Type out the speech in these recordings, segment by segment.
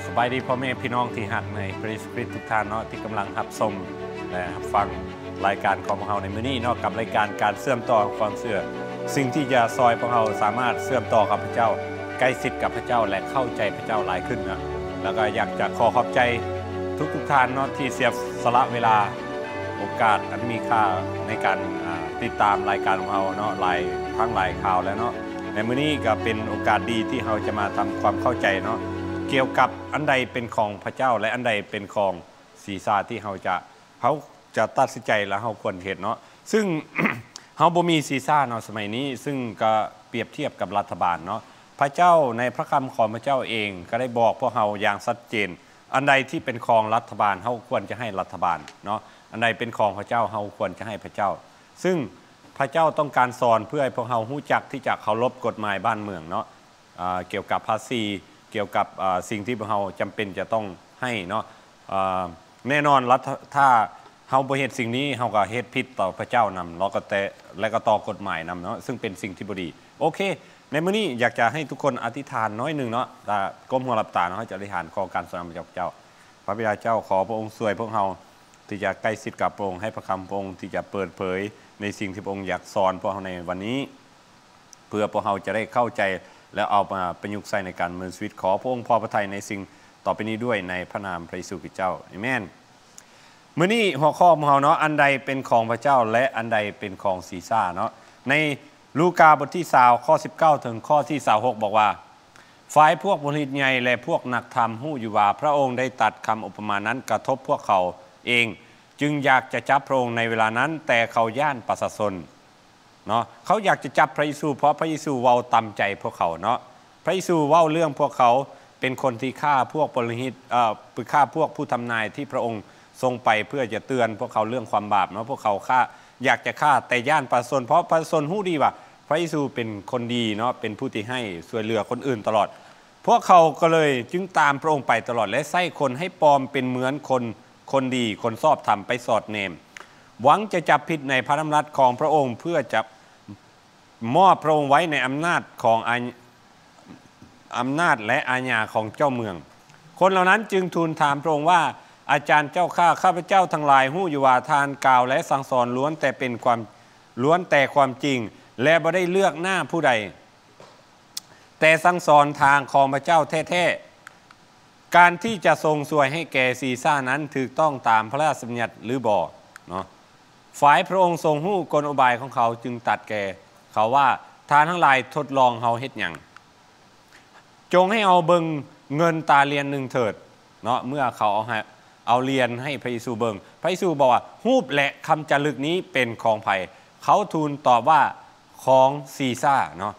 ສະບາຍດີພໍ່ແມ່ພີ່ນ້ອງທີ່ຮັກໃນພຣະເຢຊູຄຣິດທຸກທ່ານເນາະ ທີ່ກຳລັງຮັບຊົມ ແລະ ຮັບຟັງລາຍການຂອງພວກເຮົາໃນມື້ນີ້ເນາະ ກັບລາຍການການເຊື່ອມຕໍ່ຄວາມເຊື່ອ ສິ່ງທີ່ຈະຊ່ອຍພວກເຮົາສາມາດເຊື່ອມຕໍ່ກັບພະເຈົ້າ ໃກ້ຊິດກັບພະເຈົ້າ ແລະ ເຂົ້າໃຈພະເຈົ້າຫຼາຍຂຶ້ນເນາະ. ແລ້ວກໍຢາກຈະຂໍຂອບໃຈທຸກໆທ່ານເນາະ ທີ່ເສຍສະຫຼະເວລາ ໂອກາດອັນມີຄ່າໃນການ ອ່າ ຕິດຕາມລາຍການຂອງເຮົາເນາະ ຫຼາຍຄັ້ງຫຼາຍຄາວແລ້ວເນາະ. ໃນມື້ນີ້ກໍເປັນໂອກາດດີທີ່ເຮົາຈະມາທຳຄວາມເຂົ້າໃຈເນາະ ກ່ຽວກັບອັນໃດເປັນຂອງພະເຈົ້າ ແລະ ອັນໃດເປັນຂອງຊີຊາ ທີ່ເຮົາຈະ ເຮົາຈະຕັດສິນໃຈ ແລະ ເຮົາຄວນເຮັດເນາະ. ຊຶ່ງ ເຮົາບໍ່ມີຊີຊາເນາະສະໄໝນີ້ ຊຶ່ງກໍປຽບທຽບກັບລັດຖະບານເນາະ. ພະເຈົ້າໃນພະຄຳຂອງພະເຈົ້າເອງກໍໄດ້ບອກພວກເຮົາຢ່າງຊັດເຈນ ອັນໃດທີ່ເປັນຂອງລັດຖະບານ ເຮົາຄວນຈະໃຫ້ລັດຖະບານເນາະ ອັນໃດເປັນຂອງພະເຈົ້າ ເຮົາຄວນຈະໃຫ້ພະເຈົ້າ. ຊຶ່ງພະເຈົ້າຕ້ອງການສອນເພື່ອໃຫ້ພວກເຮົາຮູ້ຈັກທີ່ຈະເຄົາລົບກົດໝາຍບ້ານເມືອງເນາະ ອ່າ ກ່ຽວກັບພາສີ ກ່ຽວກັບ ອ່າ ສິ່ງທີ່ພວກເຮົາຈຳເປັນຈະຕ້ອງໃຫ້ເນາະ. ອ່າ ແນ່ນອນລະ ຖ້າ ຖ້າເຮົາບໍ່ເຮັດສິ່ງນີ້ ເຮົາກໍເຮັດຜິດຕໍ່ພະເຈົ້ານຳ ແລ້ວກໍແຕ່ ແລະ ກໍຕໍ່ກົດໝາຍນຳເນາະ ຊຶ່ງເປັນສິ່ງທີ່ບໍ່ດີ. ໂອເຄ ໃນມື້ນີ້ຢາກຈະໃຫ້ທຸກຄົນອະທິຖານໜ້ອຍໜຶ່ງເນາະ ລະກົ້ມຫົວຫຼັບຕາເນາະ ເຮົາຈະອະທິຖານຂໍການຊົງນຳຈາກພະເຈົ້າ. ພະບິດາເຈົ້າ ຂໍພະອົງຊ່ວຍພວກເຮົາທີ່ຈະໃກ້ຊິດກັບພະອົງ ໃຫ້ພະຄຳພະອົງທີ່ຈະເປີດເຜີຍໃນສິ່ງທີ່ພະອົງຢາກສອນພວກເຮົາໃນວັນນີ້ ເພື່ອພວກເຮົາຈະໄດ້ເຂົ້າໃຈ ແລະ ເອົາມາປະຍຸກໃຊ້ໃນການດຳເນີນຊີວິດ. ຂໍພະອົງພໍພະໄທໃນສິ່ງຕໍ່ໄປນີ້ດ້ວຍ ໃນພະນາມພະເຢຊູຄຣິດເຈົ້າ. ອາເມນ. ມື້ນີ້ຫົວຂໍ້ຂອງເຮົາເນາະ ອັນໃດເປັນຂອງພະເຈົ້າ ແລະ ອັນໃດເປັນຂອງຊີຊາເນາະ. ໃນລູກາບົດທີຊາວ ຂໍ້ສິບເກົ້າ ເຖິງຂໍ້ທີຊາວຫົກ ບອກວ່າ ຝ່າຍພວກປຸໂຣຫິດໃຫຍ່ ແລະ ພວກນັກທຳຮູ້ຢູ່ວ່າ ພະອົງໄດ້ຕັດຄຳອຸປະມານັ້ນກະທົບພວກເຂົາເອງ ຈຶ່ງຢາກຈະຈັບພະອົງໃນເວລານັ້ນ, ແຕ່ເຂົາຢ້ານປະຊາຊົນ. ເນາະ ເຂົາຢາກຈະຈັບພະເຢຊູ ເພາະພະເຢຊູເວົ້າຕາມໃຈພວກເຂົາເນາະ. ພະເຢຊູເວົ້າເລື່ອງພວກເຂົາເປັນຄົນທີ່ຂ້າພວກປຸໂຣຫິດ ເອີ ຂ້າພວກຜູ້ທຳນາຍທີ່ພະອົງສົ່ງໄປເພື່ອຈະເຕືອນພວກເຂົາເລື່ອງຄວາມບາບເນາະ. ພວກເຂົາຂ້າ ຢາກຈະຂ້າ ແຕ່ຢ້ານປະຊາຊົນ ເພາະປະຊາຊົນຮູ້ດີວ່າພະເຢຊູເປັນຄົນດີເນາະ ເປັນຜູ້ທີ່ໃຫ້ຊ່ວຍເຫຼືອຄົນອື່ນຕະຫຼອດ. ພວກເຂົາກໍເລີຍຈຶ່ງຕາມພະອົງໄປຕະຫຼອດ ແລະ ໃຊ້ຄົນໃຫ້ປອມເປັນເໝືອນຄົນ ຄົນດີ ຄົນຊອບທຳໄປສອດແນມ ຫວັງຈະຈັບຜິດໃນພະດຳລັດຂອງພະອົງ ເພື່ອຈະມອບພະອົງໄວ້ໃນອຳນາດຂອງອາ ອຳນາດ ແລະ ອາຍາຂອງເຈົ້າເມືອງ. ຄົນເຫຼົ່ານັ້ນຈຶ່ງທູນຖາມພະອົງວ່າ ອາຈານເຈົ້າຂ້າ ຂ້າພະເຈົ້າທັງຫຼາຍຮູ້ຢູ່ວ່າທ່ານກ່າວ ແລະ ສັ່ງສອນລ້ວນແຕ່ເປັນຄວາມ ລ້ວນແຕ່ຄວາມຈິງ ແລະ ບໍ່ໄດ້ເລືອກໜ້າຜູ້ໃດ ແຕ່ສັ່ງສອນທາງຂອງພະເຈົ້າແທ້ໆ. ການທີ່ຈະສົ່ງສວຍໃຫ້ແກ່ຊີຊານັ້ນຖືກຕ້ອງຕາມພະລາຊະບັນຍັດຫຼືບໍ່ເນາະ? ຝ່າຍພະອົງຊົງຮູ້ກົນອຸບາຍຂອງເຂົາ ຈຶ່ງຕັດແກ່ເຂົາວ່າ ທ່ານທັງຫຼາຍທົດລອງເຮົາເຮັດຫຍັງ? ຈົ່ງໃຫ້ເຮົາເບິ່ງເງິນຕາລຽນໜຶ່ງເຖີດເນາະ. ເມື່ອເຂົາເອົາໃຫ້ ເອົາລຽນໃຫ້ພະເຢຊູເບິ່ງ ພະເຢຊູບອກວ່າ ຮູບ ແລະ ຄຳຈາລຶກນີ້ເປັນຂອງໃຜ? ເຂົາທູນຕອບວ່າ ຂອງຊີຊາເນາະ.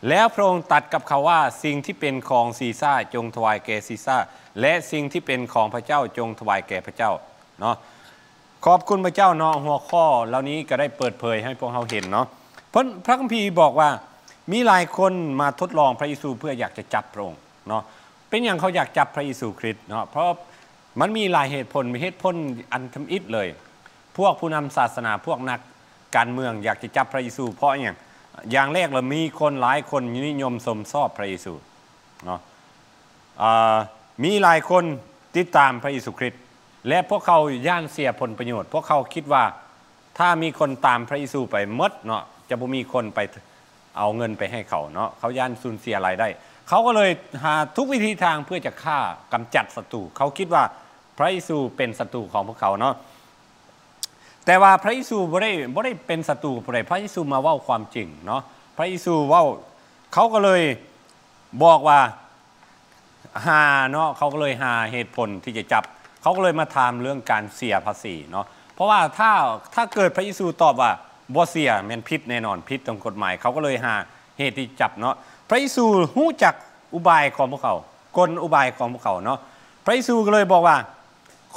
ແລ້ວພະອົງຕັດກັບເຂົາວ່າ ສິ່ງທີ່ເປັນຂອງຊີຊາຈົ່ງຖວາຍແກ່ຊີຊາ ແລະ ສິ່ງທີ່ເປັນຂອງພະເຈົ້າຈົ່ງຖວາຍແກ່ພະເຈົ້າເນາະ. ຂອບຄຸນພະເຈົ້າເນາະ ຫົວຂໍ້ເຫຼົ່ານີ້ກໍໄດ້ເປີດເຜີຍໃຫ້ພວກເຮົາເຫັນເນາະ. ເພິ່ນ ພະຄຳພີບອກວ່າ ມີຫຼາຍຄົນມາທົດລອງພະເຢຊູເພື່ອຢາກຈະຈັບພະອົງເນາະ. ເປັນຫຍັງເຂົາຢາກຈັບພະເຢຊູຄຣິດເນາະ? ເພາະມັນມີຫຼາຍເຫດຜົນ ມີເຫດຜົນອັນທຳອິດເລີຍ. ພວກຜູ້ນຳສາສະໜາ ພວກນັກການເມືອງຢາກຈະຈັບພະເຢຊູ ເພາະຫຍັງ? ຢ່າງແລກເລີຍ ມີຄົນຫຼາຍຄົນນິຍົມຊົມຊອບພະເຢຊູເນາະ. ເອີ ມີຫຼາຍຄົນຕິດຕາມພະເຢຊູຄຣິດ ແລະ ພວກເຂົາຢ້ານເສຍຜົນປະໂຫຍດ. ພວກເຂົາຄິດວ່າ ຖ້າມີຄົນຕາມພະເຢຊູໄປໝົດເນາະ ຈະບໍ່ມີຄົນໄປເອົາເງິນໄປໃຫ້ເຂົາເນາະ. ເຂົາຢ້ານສູນເສຍລາຍໄດ້. ເຂົາກໍເລີຍຫາທຸກວິທີທາງເພື່ອຈະຂ້າກຳຈັດສັດຕູ. ເຂົາຄິດວ່າພະເຢຊູເປັນສັດຕູຂອງພວກເຂົາເນາະ. ແຕ່ວ່າພະເຢຊູບໍ່ໄດ້ ບໍ່ໄດ້ເປັນສັດຕູກັບຜູ້ໃດ. ພະເຢຊູມາເວົ້າຄວາມຈິງເນາະ. ພະເຢຊູເວົ້າ ເຂົາກໍເລີຍບອກວ່າ ຫາເນາະ ເຂົາກໍເລີຍຫາເຫດຜົນທີ່ຈະຈັບ. ເຂົາກໍເລີຍມາຖາມເລື່ອງການເສຍພາສີເນາະ. ເພາະວ່າຖ້າ ຖ້າເກີດພະເຢຊູຕອບວ່າບໍ່ເສຍ ແມ່ນຜິດແນ່ນອນ ຜິດຕາມກົດໝາຍ. ເຂົາກໍເລີຍຫາເຫດທີ່ຈັບເນາະ. ພະເຢຊູຮູ້ຈັກອຸບາຍຂອງພວກເຂົາ ກົນອຸບາຍຂອງພວກເຂົາເນາະ. ພະເຢຊູກໍເລີຍບອກວ່າ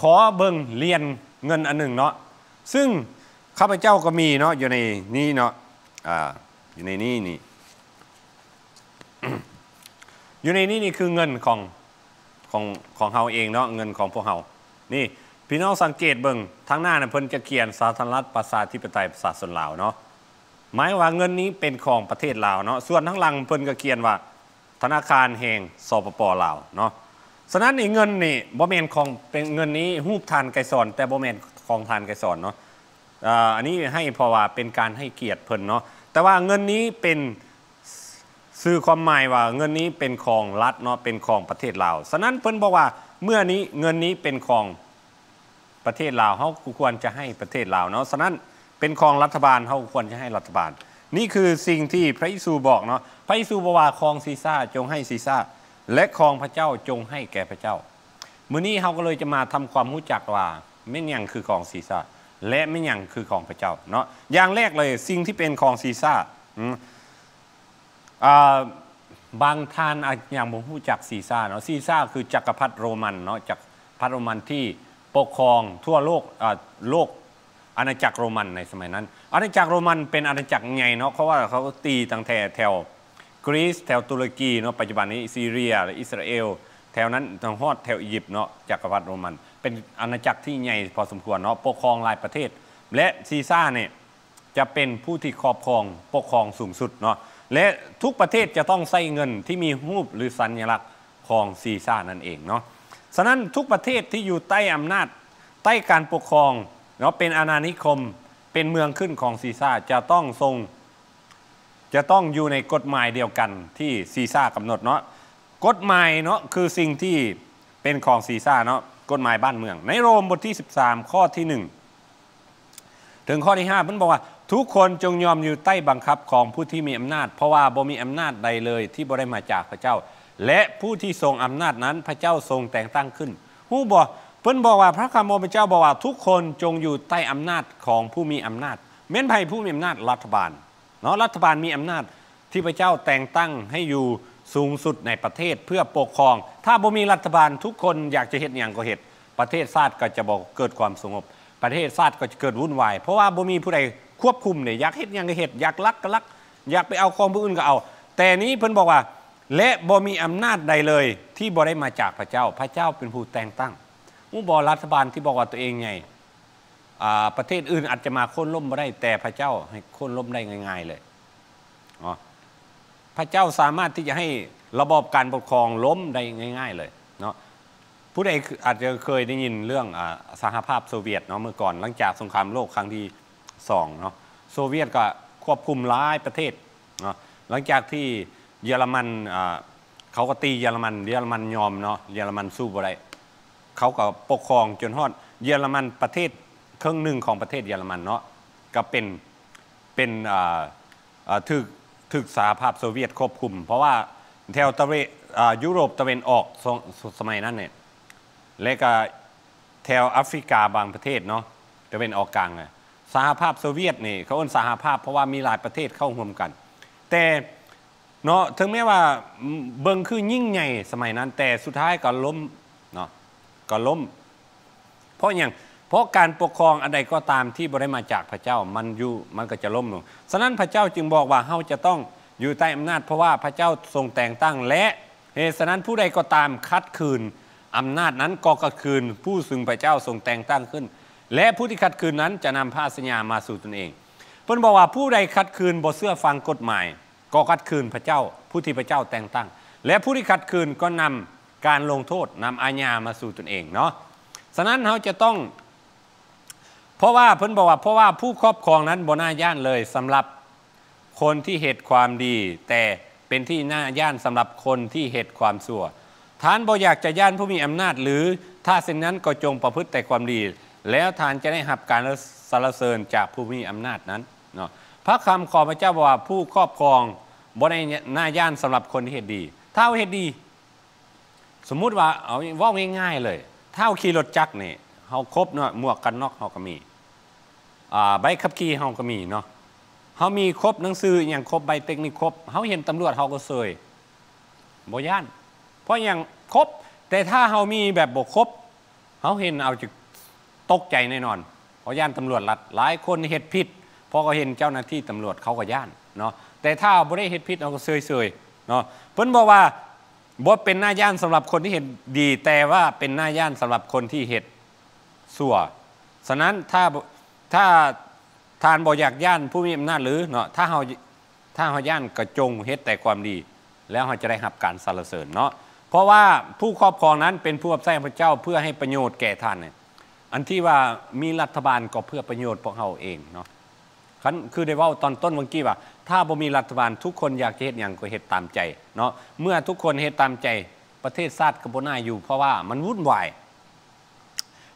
ຂໍເບິ່ງຫຼຽນເງິນອັນໜຶ່ງເນາະ ຊຶ່ງຂ້າພະເຈົ້າກໍມີເນາະ ຢູ່ໃນນີ້ເນາະ ອ່າ ຢູ່ໃນນີ້ນີ້ ຢູ່ໃນນີ້ນີ້ຄືເງິນຂອງ ຂອງ ຂອງເຮົາເອງເນາະ ເງິນຂອງພວກເຮົາ. ນີ້ ພີ່ນ້ອງສັງເກດເບິ່ງ ທາງໜ້ານັ້ນເພິ່ນຈະຂຽນ ສາທາລະນະລັດ ປະຊາທິປະໄຕ ປະຊາຊົນລາວເນາະ ໝາຍວ່າເງິນນີ້ເປັນຂອງປະເທດລາວເນາະ. ສ່ວນທາງຫຼັງເພິ່ນກໍຂຽນວ່າ ທະນາຄານແຫ່ງ ສປປ ລາວເນາະ. ສະນັ້ນນີ້ເງິນນີ້ບໍ່ແມ່ນຂອງ ເປັນເງິນນີ້ ຮູບທ່ານໄກສອນ ແຕ່ບໍ່ແມ່ນຂອງທ່ານໄກສອນເນາະ. ອາ ອັນນີ້ໃຫ້ ເພາະວ່າເປັນການໃຫ້ກຽດເພິ່ນເນາະ. ແຕ່ວ່າເງິນນີ້ເປັນ ສື່ຄວາມໝາຍວ່າເງິນນີ້ເປັນຂອງລັດເນາະ ເປັນຂອງປະເທດລາວ. ສະນັ້ນເພິ່ນບອກວ່າ ເມື່ອນີ້ເງິນນີ້ເປັນຂອງປະເທດລາວ ເຮົາກໍຄວນຈະໃຫ້ປະເທດລາວເນາະ. ສະນັ້ນເປັນຂອງລັດຖະບານ ເຮົາກໍຄວນຈະໃຫ້ລັດຖະບານ. ນີ້ຄືສິ່ງທີ່ພະເຢຊູບອກເນາະ. ພະເຢຊູບອກວ່າ ຂອງຊີຊາຈົ່ງໃຫ້ຊີຊາ ແລະ ຂອງພະເຈົ້າຈົ່ງໃຫ້ແກ່ພະເຈົ້າ. ມື້ນີ້ເຮົາກໍເລີຍຈະມາທຳຄວາມຮູ້ຈັກວ່າ ແມ່ນຫຍັງຄືຂອງຊີຊາ ແລະ ແມ່ນຫຍັງຄືຂອງພະເຈົ້າເນາະ. ຢ່າງແລກເລີຍ ສິ່ງທີ່ເປັນຂອງຊີຊາ ອາ ບາງທ່ານອາດຍັງບໍ່ຮູ້ຈັກຊີຊາເນາະ. ຊີຊາຄືຈັກກະພັດໂຣມັນເນາະ ຈັກກະພັດໂຣມັນທີ່ປົກຄອງທົ່ວໂລກ ອາ ໂລກ ອານາຈັກໂຣມັນໃນສະໄໝນັ້ນ. ອານາຈັກໂຣມັນເປັນອານາຈັກໃຫຍ່ເນາະ ເພາະວ່າເຂົາຕີຕັ້ງແຕ່ແຖວກຣີສ ແຖວຕຸລະກີເນາະ ປັດຈຸບັນນີ້ຊີເຣຍ ແລະ ອິດສະຣາເອວ ແຖວນັ້ນ ຮອດແຖວອີຢິບເນາະ. ຈັກກະພັດໂຣມັນເປັນອານາຈັກທີ່ໃຫຍ່ພໍສົມຄວນເນາະ ປົກຄອງຫຼາຍປະເທດ ແລະ ຊີຊານີ້ ຈະເປັນຜູ້ທີ່ຄອບຄອງ ປົກຄອງສູງສຸດເນາະ ແລະ ທຸກປະເທດຈະຕ້ອງໃຊ້ເງິນທີ່ມີຮູບ ຫຼື ສັນຍະລັກຂອງຊີຊານັ້ນເອງເນາະ. ສະນັ້ນທຸກປະເທດທີ່ຢູ່ໃຕ້ອຳນາດ ໃຕ້ການປົກຄອງເນາະ ເປັນອານານິຄົມ ເປັນເມືອງຂຶ້ນຂອງຊີຊາ ຈະຕ້ອງຊົງ ຈະຕ້ອງຢູ່ໃນກົດໝາຍດຽວກັນທີ່ຊີຊາກຳນົດເນາະ. ກົດໝາຍເນາະ ຄືສິ່ງທີ່ເປັນຂອງຊີຊາເນາະ ກົດໝາຍບ້ານເມືອງ. ໃນໂຣມບົດທີສິບສາມ ຂໍ້ທີໜຶ່ງ ເຖິງຂໍ້ທີຫ້າ ເພິ່ນບອກວ່າ ທຸກຄົນຈົ່ງຍອມຢູ່ໃຕ້ບັງຄັບຂອງຜູ້ທີ່ມີອຳນາດ ເພາະວ່າບໍ່ມີອຳນາດໃດເລີຍທີ່ບໍ່ໄດ້ມາຈາກພະເຈົ້າ ແລະ ຜູ້ທີ່ຊົງອຳນາດນັ້ນ ພະເຈົ້າຊົງແຕ່ງຕັ້ງຂຶ້ນ. ຮູ້ບໍ່? ເພິ່ນບອກວ່າ ພະຄຳຂອງພະເຈົ້າບອກວ່າ ທຸກຄົນຈົ່ງຢູ່ໃຕ້ອຳນາດຂອງຜູ້ມີອຳນາດ. ແມ່ນໃຜຜູ້ມີອຳນາດ? ລັດຖະບານເນາະ. ລັດຖະບານມີອຳນາດ ທີ່ພະເຈົ້າແຕ່ງຕັ້ງໃຫ້ຢູ່ສູງສຸດໃນປະເທດເພື່ອປົກຄອງ. ຖ້າບໍ່ມີລັດຖະບານ ທຸກຄົນຢາກຈະເຮັດຫຍັງກໍເຮັດ, ປະເທດຊາດກໍຈະບໍ່ເກີດຄວາມສະຫງົບ, ປະເທດຊາດກໍຈະເກີດວຸ້ນວາຍ, ເພາະວ່າບໍ່ມີຜູ້ໃດຄວບຄຸມເດ້. ຢາກເຮັດຫຍັງກໍເຮັດ, ຢາກລັກກໍລັກ, ຢາກໄປເອົາຂອງຜູ້ອື່ນກໍເອົາ. ແຕ່ນີ້ເພິ່ນບອກວ່າ ແລະ ບໍ່ມີອຳນາດໃດເລີຍທີ່ບໍ່ໄດ້ມາຈາກພະເຈົ້າ. ພະເຈົ້າເປັນຜູ້ແຕ່ງຕັ້ງ. ຮູ້ບໍ່, ລັດຖະບານທີ່ບອກວ່າຕົວເອງໃຫຍ່, ອາ, ປະເທດອື່ນອາດຈະມາໂຄ່ນລົ້ມບໍ່ໄດ້, ແຕ່ພະເຈົ້າໃຫ້ໂຄ່ນລົ້ມໄດ້ງ່າຍໆເລີຍ. ເນາະ ພະເຈົ້າສາມາດທີ່ຈະໃຫ້ລະບອບການປົກຄອງລົ້ມໄດ້ງ່າຍໆເລີຍເນາະ. ຜູ້ໃດອາດຈະເຄີຍໄດ້ຍິນເລື່ອງ ອາ ສະຫະພາບໂຊວຽດເນາະ ເມື່ອກ່ອນ ຫຼັງຈາກສົງຄາມໂລກຄັ້ງທີສອງເນາະ ໂຊວຽດກໍຄວບຄຸມຫຼາຍປະເທດເນາະ. ຫຼັງຈາກທີ່ເຢຍລະມັນ ອາ ເຂົາກໍຕີເຢຍລະມັນ, ເຢຍລະມັນຍອມເນາະ, ເຢຍລະມັນສູ້ບໍ່ໄດ້, ເຂົາກໍປົກຄອງຈົນຮອດເຢຍລະມັນ ປະເທດເຄິ່ງໜຶ່ງຂອງປະເທດເຢຍລະມັນເນາະ ກໍເປັນ ເປັນ ອາ ອາ ຖືກ ຖືກສະຫະພາບໂຊວຽດຄວບຄຸມ, ເພາະວ່າແຖວຕາເວັນ ອາ ຢູໂຣບຕາເວັນອອກ ສະ ສະໄໝນັ້ນນີ້ ແລະກະແຖວອາຟຣິກາບາງປະເທດເນາະ ຕາເວັນອອກກາງ ສະຫະພາບໂຊວຽດນີ້ ເຂົາເອີ້ນສະຫະພາບ ເພາະວ່າມີຫຼາຍປະເທດເຂົ້າຮ່ວມກັນ. ແຕ່ເນາະ ເຖິງແມ້ວ່າເບິ່ງຄືຍິ່ງໃຫຍ່ສະໄໝນັ້ນ ແຕ່ສຸດທ້າຍກໍລົ້ມເນາະ ກໍລົ້ມ. ເພາະຫຍັງ? ເພາະການປົກຄອງອັນໃດກໍຕາມທີ່ບໍ່ໄດ້ມາຈາກພະເຈົ້າ ມັນຢູ່ ມັນກໍຈະລົ້ມລົງ. ສະນັ້ນພະເຈົ້າຈຶ່ງບອກວ່າເຮົາຈະຕ້ອງຢູ່ໃຕ້ອຳນາດ ເພາະວ່າພະເຈົ້າຊົງແຕ່ງຕັ້ງ ແລະ ເຫດສະນັ້ນຜູ້ໃດກໍຕາມຂັດຂືນອຳນາດນັ້ນ ກໍຂັດຂືນຜູ້ຊຶ່ງພະເຈົ້າຊົງແຕ່ງຕັ້ງຂຶ້ນ ແລະ ຜູ້ທີ່ຂັດຂືນນັ້ນຈະນຳພະສັນຍາມາສູ່ຕົນເອງ. ເພິ່ນບອກວ່າ ຜູ້ໃດຂັດຂືນບໍ່ເຊື່ອຟັງກົດໝາຍ ກໍຂັດຂືນພະເຈົ້າ ຜູ້ທີ່ພະເຈົ້າແຕ່ງຕັ້ງ ແລະ ຜູ້ທີ່ຂັດຂືນກໍນຳການລົງໂທດ ນຳອາຍາມາສູ່ຕົນເອງເນາະ. ສະນັ້ນເຮົາຈະຕ້ອງ ເພາະວ່າເພິ່ນບອກວ່າ ເພາະວ່າຜູ້ຄອບຄອງນັ້ນບໍ່ໜ້າຢ້ານເລີຍສຳລັບຄົນທີ່ເຮັດຄວາມດີ, ແຕ່ເປັນທີ່ໜ້າຢ້ານສຳລັບຄົນທີ່ເຮັດຄວາມຊົ່ວ. ທ່ານບໍ່ຢາກຈະຢ້ານຜູ້ມີອຳນາດຫຼື? ຖ້າເຊັ່ນນັ້ນກໍຈົ່ງປະພຶດແຕ່ຄວາມດີ, ແລ້ວທ່ານຈະໄດ້ຮັບການສັນລະເສີນຈາກຜູ້ມີອຳນາດນັ້ນເນາະ. ພະຄຳຂອງພະເຈົ້າບອກວ່າ ຜູ້ຄອບຄອງບໍ່ໄດ້ໜ້າຢ້ານສຳລັບຄົນທີ່ເຮັດດີ. ຖ້າເຮົາເຮັດດີ ສົມມຸດວ່າ ເອົາ ເວົ້າງ່າຍໆເລີຍ ຖ້າເຮົາຂີ່ລົດຈັກນີ້ ເຮົາຄົບເນາະ ໝວກກັນນັອກເຮົາກໍມີ ອາ ໃບຂັບຂີ່ເຮົາກໍມີເນາະ ເຮົາມີຄົບ ໜັງສືອີ່ຫຍັງຄົບ ໃບເຕັກນິກຄົບ ເຮົາເຫັນຕຳຫຼວດເຮົາກໍເຊີຍ ບໍ່ຢ້ານ. ເພາະຫຍັງ? ຄົບ. ແຕ່ຖ້າເຮົາມີແບບບໍ່ຄົບ ເຮົາເຫັນເອົາຈະຕົກໃຈແນ່ນອນ ເພາະຢ້ານຕຳຫຼວດລັດ. ຫຼາຍຄົນເຮັດຜິດ ພໍເຂົາເຫັນເຈົ້າໜ້າທີ່ຕຳຫຼວດ ເຂົາກໍຢ້ານເນາະ ແຕ່ຖ້າບໍ່ໄດ້ເຮັດຜິດ ເຮົາກໍເຊີຍໆເນາະ. ເພິ່ນບອກວ່າ ບໍ່ເປັນໜ້າຢ້ານສຳລັບຄົນທີ່ເຮັດດີ, ແຕ່ວ່າເປັນໜ້າຢ້ານສຳລັບຄົນທີ່ເຮັດຊົ່ວ. ສະນັ້ນ ຖ້າ ຖ້າທ່ານບໍ່ຢາກຢ້ານຜູ້ມີອຳນາດຫຼືເນາະ, ຖ້າເຮົາ ຖ້າເຮົາຢ້ານ ກໍຈົ່ງເຮັດແຕ່ຄວາມດີ ແລ້ວເຮົາຈະໄດ້ຮັບການສັນລະເສີນເນາະ. ເພາະວ່າຜູ້ຄອບຄອງນັ້ນເປັນຜູ້ຮັບໃຊ້ພະເຈົ້າ ເພື່ອໃຫ້ປະໂຫຍດແກ່ທ່ານ. ອັນທີ່ວ່າມີລັດຖະບານກໍເພື່ອປະໂຫຍດພວກເຮົາເອງເນາະ. ຄັນ ຄືໄດ້ເວົ້າຕອນຕົ້ນເມື່ອກີ້ວ່າ ຖ້າບໍ່ມີລັດຖະບານ ທຸກຄົນຢາກຈະເຮັດຫຍັງກໍເຮັດຕາມໃຈເນາະ. ເມື່ອທຸກຄົນເຮັດຕາມໃຈ ປະເທດຊາດກໍບໍ່ໜ້າຢູ່ ເພາະວ່າມັນວຸ່ນວາຍ.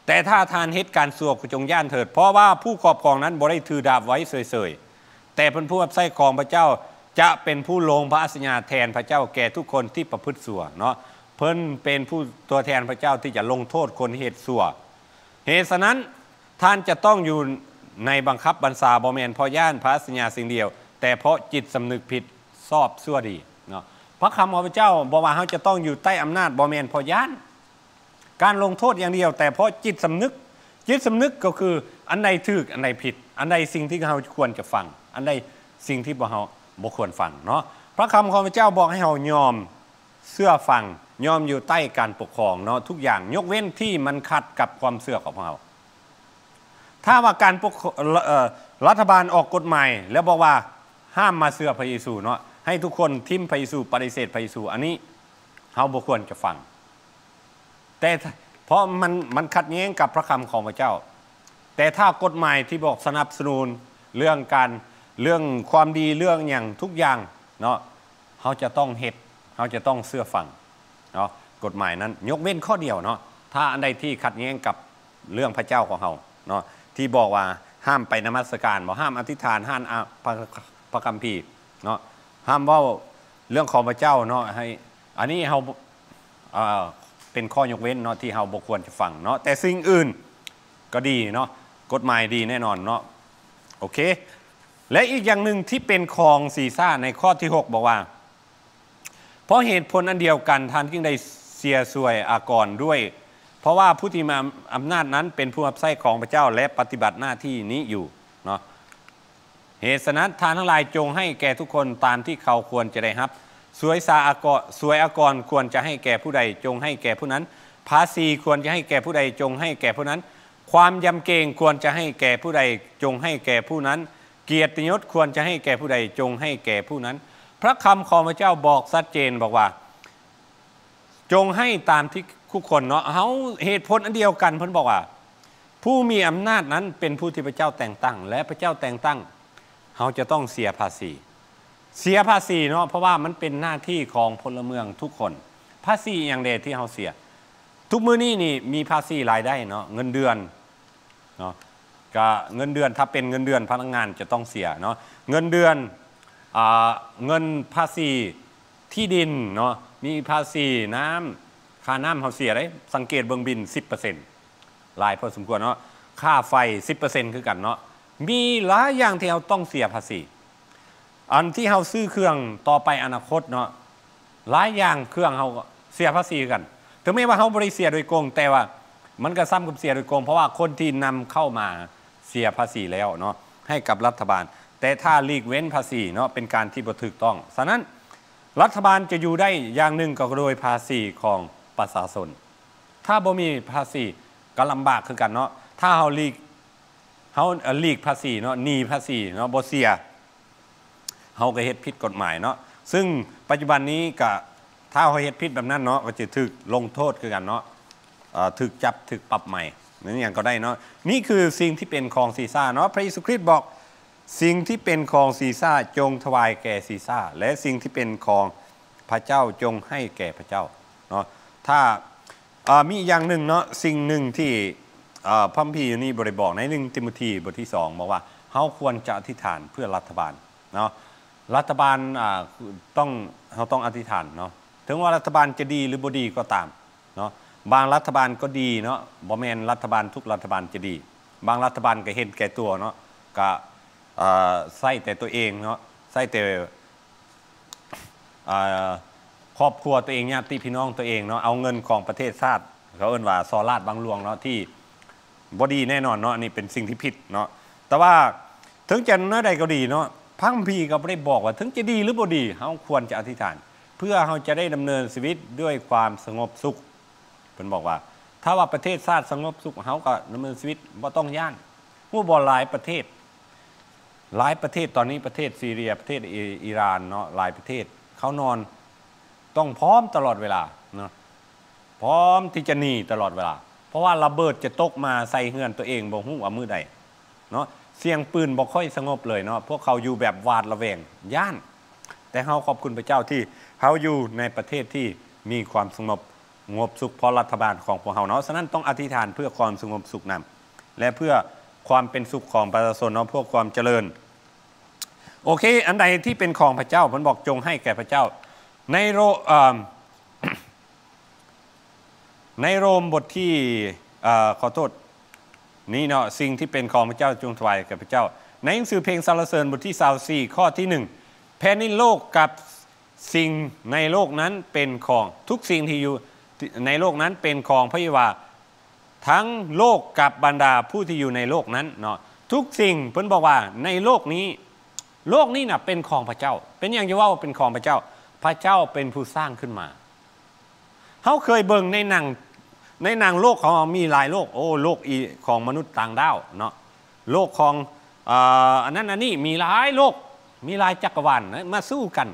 ແຕ່ຖ້າທ່ານເຮັດການຊົ່ວ ກໍຈົ່ງຢ້ານເຖີດ, ເພາະວ່າຜູ້ຄອບຄອງນັ້ນບໍ່ໄດ້ຖືດາບໄວ້ເສີຍໆ, ແຕ່ເພິ່ນຜູ້ຮັບໃຊ້ຂອງພະເຈົ້າ ຈະເປັນຜູ້ລົງພະອາສະຍາແທນພະເຈົ້າແກ່ທຸກຄົນທີ່ປະພຶດຊົ່ວເນາະ. ເພິ່ນເປັນຜູ້ຕົວແທນພະເຈົ້າທີ່ຈະລົງໂທດຄົນເຮັດຊົ່ວ. ເຫດສະນັ້ນ ທ່ານຈະຕ້ອງຢູ່ໃນບັງຄັບບັນຊາ ບໍ່ແມ່ນເພາະຢ້ານພະອາສະຍາສິ່ງດຽວ, ແຕ່ເພາະຈິດສຳນຶກຜິດຊອບຊົ່ວດີເນາະ. ພະຄຳຂອງພະເຈົ້າບອກວ່າ ເຮົາຈະຕ້ອງຢູ່ໃຕ້ອຳນາດ ບໍ່ແມ່ນເພາະຢ້ານການລົງໂທດຢ່າງດຽວ, ແຕ່ເພາະຈິດສຳນຶກ. ຈິດສຳນຶກກໍຄື ອັນໃດຖືກ ອັນໃດຜິດ, ອັນໃດສິ່ງທີ່ເຮົາຄວນຈະຟັງ, ອັນໃດສິ່ງທີ່ບໍ່ ເຮົາບໍ່ຄວນຟັງເນາະ. ພະຄຳຂອງພະເຈົ້າບອກໃຫ້ເຮົາຍອມເຊື່ອຟັງ, ຍອມຢູ່ໃຕ້ການປົກຄອງເນາະ ທຸກຢ່າງ, ຍົກເວັ້ນທີ່ມັນຂັດກັບຄວາມເຊື່ອຂອງເຮົາ. ຖ້າວ່າການປົກ ເອີ ລັດຖະບານອອກກົດໝາຍ ແລ້ວບອກວ່າ ຫ້າມມາເຊື່ອພະເຢຊູເນາະ, ໃຫ້ທຸກຄົນຖິ້ມພະເຢຊູ, ປະຕິເສດພະເຢຊູ, ອັນນີ້ເຮົາບໍ່ຄວນຈະຟັງ. ແຕ່ ເພາະມັນ ມັນຂັດແຍ້ງກັບພະຄຳຂອງພະເຈົ້າ. ແຕ່ຖ້າກົດໝາຍທີ່ບອກສະໜັບສະໜູນເລື່ອງການ ເລື່ອງຄວາມດີ ເລື່ອງຫຍັງທຸກຢ່າງເນາະ, ເຮົາຈະຕ້ອງເຮັດ, ເຮົາຈະຕ້ອງເຊື່ອຟັງເນາະ. ກົດໝາຍນັ້ນຍົກເວັ້ນຂໍ້ດຽວເນາະ, ຖ້າອັນໃດທີ່ຂັດແຍ້ງກັບເລື່ອງພະເຈົ້າຂອງເຮົາເນາະ, ທີ່ບອກວ່າຫ້າມໄປນະມັດສະການບໍ, ຫ້າມອະທິຖານ, ຫ້າມອ່ານພະ ພະຄຳພີເນາະ, ຫ້າມເວົ້າເລື່ອງຂອງພະເຈົ້າເນາະ, ໃຫ້ ອັນນີ້ເຮົາ ເອີ ເປັນຂໍ້ຍົກເວັ້ນເນາະ ທີ່ເຮົາບໍ່ຄວນຈະຟັງເນາະ. ແຕ່ສິ່ງອື່ນກໍດີເນາະ, ກົດໝາຍດີແນ່ນອນເນາະ. ໂອເຄ ແລະ ອີກຢ່າງໜຶ່ງທີ່ເປັນຂອງຊີຊາ ໃນຂໍ້ທີຫົກ ບອກວ່າ ເພາະເຫດຜົນອັນດຽວກັນ ທ່ານຈຶ່ງໄດ້ເສຍສວຍອາກອນດ້ວຍ, ເພາະວ່າຜູ້ທີ່ມີອຳນາດນັ້ນເປັນຜູ້ຮັບໃຊ້ຂອງພະເຈົ້າ ແລະ ປະຕິບັດໜ້າທີ່ນີ້ຢູ່ເນາະ. ເຫດສະນັ້ນ ທ່ານທັງຫຼາຍຈົ່ງໃຫ້ແກ່ທຸກຄົນຕາມທີ່ເຂົາຄວນຈະໄດ້ຮັບ. ສວຍສາອາກອນ ສວຍອາກອນຄວນຈະໃຫ້ແກ່ຜູ້ໃດ ຈົ່ງໃຫ້ແກ່ຜູ້ນັ້ນ. ພາສີຄວນຈະໃຫ້ແກ່ຜູ້ໃດ ຈົ່ງໃຫ້ແກ່ຜູ້ນັ້ນ. ຄວາມຢຳເກງຄວນຈະໃຫ້ແກ່ຜູ້ໃດ ຈົ່ງໃຫ້ແກ່ຜູ້ນັ້ນ. ກຽດຕິຍົດຄວນຈະໃຫ້ແກ່ຜູ້ໃດ ຈົ່ງໃຫ້ແກ່ຜູ້ນັ້ນ. ພະຄຳຂອງພະເຈົ້າບອກຊັດເຈນ ບອກວ່າ ຈົ່ງໃຫ້ຕາມທີ່ທຸກຄົນເນາະ. ເຮົາ ເຫດຜົນອັນດຽວກັນ ເພິ່ນບອກວ່າ ຜູ້ມີອຳນາດນັ້ນເປັນຜູ້ທີ່ພະເຈົ້າແຕ່ງຕັ້ງ ແລະ ພະເຈົ້າແຕ່ງຕັ້ງ ເຮົາຈະຕ້ອງເສຍພາສີ. ເສຍພາສີເນາະ, ເພາະວ່າມັນເປັນໜ້າທີ່ຂອງພົນລະເມືອງທຸກຄົນ. ພາສີອີ່ຫຍັງແດ່ທີ່ເຮົາເສຍ? ທຸກມື້ນີ້ນີ້ມີພາສີລາຍໄດ້ເນາະ, ເງິນເດືອນເນາະ, ກະເງິນເດືອນ, ຖ້າເປັນເງິນເດືອນພະນັກງານຈະຕ້ອງເສຍເນາະ, ເງິນເດືອນ, ອ່າ ເງິນພາສີທີ່ດິນເນາະ, ມີພາສີນ້ຳ, ຄ່ານ້ຳເຮົາເສຍເດ້. ສັງເກດເບິ່ງບິນ ສິບເປີເຊັນ ຫຼາຍພໍສົມຄວນເນາະ, ຄ່າໄຟ ສິບເປີເຊັນ ຄືກັນເນາະ. ມີຫຼາຍຢ່າງທີ່ເຮົາຕ້ອງເສຍພາສີ. ອັນທີ່ເຮົາຊື້ເຄື່ອງຕໍ່ໄປອະນາຄົດເນາະ, ຫຼາຍຢ່າງເຄື່ອງເຮົາກໍເສຍພາສີຄືກັນ. ເຖິງແມ່ນວ່າເຮົາບໍ່ໄດ້ເສຍໂດຍກົງ, ແຕ່ວ່າມັນກໍສ່ຳກັບເສຍໂດຍກົງ, ເພາະວ່າຄົນທີ່ນຳເຂົ້າມາເສຍພາສີແລ້ວເນາະ ໃຫ້ກັບລັດຖະບານ. ແຕ່ຖ້າຫຼີກເວັ້ນພາສີເນາະ ເປັນການທີ່ບໍ່ຖືກຕ້ອງ. ສະນັ້ນ ລັດຖະບານຈະຢູ່ໄດ້ຢ່າງໜຶ່ງກໍໂດຍພາສີຂອງປະຊາຊົນ. ຖ້າບໍ່ມີພາສີກໍລຳບາກຄືກັນເນາະ. ຖ້າເຮົາຫຼີກ ເຮົາ ເອີ ຫຼີກພາສີເນາະ, ໜີພາສີເນາະ, ບໍ່ເສຍ, ເຮົາກໍເຮັດຜິດກົດໝາຍເນາະ. ຊຶ່ງປັດຈຸບັນນີ້ກໍ ຖ້າເຮົາເຮັດຜິດແບບນັ້ນເນາະ ກໍຈະຖືກລົງໂທດຄືກັນເນາະ, ເອີ ຖືກຈັບ, ຖືກປັບໃໝ, ແມ່ນຫຍັງກໍໄດ້ເນາະ. ນີ້ຄືສິ່ງທີ່ເປັນຂອງຊີຊາເນາະ. ພະເຢຊູຄຣິດບອກ, ສິ່ງທີ່ເປັນຂອງຊີຊາຈົ່ງຖວາຍແກ່ຊີຊາ ແລະ ສິ່ງທີ່ເປັນຂອງພະເຈົ້າຈົ່ງໃຫ້ແກ່ພະເຈົ້າເນາະ. ຖ້າ ເອີ ມີອີກຢ່າງໜຶ່ງເນາະ, ສິ່ງໜຶ່ງທີ່ ເອີ ພະຄຳພີຢູ່ນີ້ບໍ່ໄດ້ບອກ, ໃນໜຶ່ງຕີໂມທີບົດທີສອງ ບອກວ່າ ເຮົາຄວນຈະອະທິຖານເພື່ອລັດຖະບານເນາະ. ລັດຖະບານ ອ່າ ຕ້ອງ ເຮົາຕ້ອງອະທິຖານເນາະ. ເຖິງວ່າລັດຖະບານຈະດີ ຫຼື ບໍ່ດີກໍຕາມເນາະ, ບາງລັດຖະບານກໍດີເນາະ, ບໍ່ແມ່ນລັດຖະບານ ທຸກລັດຖະບານຈະດີ. ບາງລັດຖະບານກໍເຫັນແກ່ຕົວເນາະ, ກໍ ເອີ ໃຊ້ແຕ່ຕົວເອງເນາະ, ໃຊ້ແຕ່ ອ່າ ຄອບຄົວຕົວເອງ, ຍາດຕິພີ່ນ້ອງຕົວເອງເນາະ, ເອົາເງິນຂອງປະເທດຊາດ, ເຂົາເອີ້ນວ່າສໍ້ລາດບັງຫຼວງເນາະ, ທີ່ບໍ່ດີແນ່ນອນເນາະ. ອັນນີ້ເປັນສິ່ງທີ່ຜິດເນາະ. ແຕ່ວ່າເຖິງຈະແນວໃດກໍດີເນາະ, ພະຄຳພີກໍບໍ່ໄດ້ບອກວ່າເຖິງຈະດີ ຫຼື ບໍ່ດີ ເຮົາຄວນຈະອະທິຖານ. ເພື່ອເຮົາຈະໄດ້ດຳເນີນຊີວິດດ້ວຍຄວາມສະຫງົບສຸກ. ເພິ່ນບອກວ່າ ຖ້າວ່າປະເທດຊາດສະຫງົບສຸກ ເຮົາກໍດຳເນີນຊີວິດບໍ່ຕ້ອງຢ້ານ. ຮູ້ບໍ່ ຫຼາຍປະເທດ ຫຼາຍປະເທດຕອນນີ້ ປະເທດຊີເຣຍ ປະເທດອີ ອີຣານເນາະ ຫຼາຍປະເທດ ເຂົານອນຕ້ອງພ້ອມຕະຫຼອດເວລາເນາະ ພ້ອມທີ່ຈະໜີຕະຫຼອດເວລາ ເພາະວ່າລະເບີດຈະຕົກມາໃສ່ເຮືອນຕົວເອງ ບໍ່ຮູ້ວ່າມື້ໃດເນາະ. ສຽງປືນບໍ່ຄ່ອຍສະຫງົບເລີຍເນາະ ພວກເຂົາຢູ່ແບບຫວາດລະແວງ ຢ້ານ. ແຕ່ເຮົາຂອບຄຸນພະເຈົ້າທີ່ເຮົາຢູ່ໃນປະເທດທີ່ມີຄວາມສະຫງົບ ສະຫງົບສຸກ ເພາະລັດຖະບານຂອງພວກເຮົາເນາະ. ສະນັ້ນຕ້ອງອະທິຖານເພື່ອຄວາມສະຫງົບສຸກນຳ ແລະ ເພື່ອຄວາມເປັນສຸກຂອງປະຊາຊົນເນາະ ເພື່ອຄວາມຈະເລີນ. ໂອເຄ ອັນໃດທີ່ເປັນຂອງພະເຈົ້າ ເພິ່ນບອກ ຈົ່ງໃຫ້ແກ່ພະເຈົ້າ. ໃນໂຣ ເອີ່ມ ໃນໂຣມບົດທີ ເອີ ຂໍໂທດ ນີ້ເນາະ ສິ່ງທີ່ເປັນຂອງພະເຈົ້າຈົ່ງຖວາຍແກ່ພະເຈົ້າ. ໃນໜັງສືເພງສັນລະເສີນບົດທີຊາວສີ່ ຂໍ້ທີໜຶ່ງ ແຜ່ນດິນໂລກກັບສິ່ງໃນໂລກນັ້ນເປັນຂອງ ທຸກສິ່ງທີ່ຢູ່ໃນໂລກນັ້ນເປັນຂອງພະເຢໂຮວາ ທັງໂລກກັບບັນດາຜູ້ທີ່ຢູ່ໃນໂລກນັ້ນເນາະ ທຸກສິ່ງ. ເພິ່ນບອກວ່າໃນໂລກນີ້ ໂລກນີ້ນະເປັນຂອງພະເຈົ້າ. ເປັນຫຍັງຈະເວົ້າເປັນຂອງພະເຈົ້າ? ພະເຈົ້າເປັນຜູ້ສ້າງຂຶ້ນມາ. ເຮົາເຄີຍເບິ່ງໃນໜັງ ໃນໜັງໂລກຂອງເຮົາມີຫຼາຍໂລກ ໂອ້ ໂລກອີ ຂອງມະນຸດຕ່າງດ້າວເນາະ ໂລກຂອງ ເອີ ອັນນັ້ນອັນນີ້ ມີຫຼາຍໂລກ ມີຫຼາຍຈັກກະວານນະ ມາສູ້ກັນ.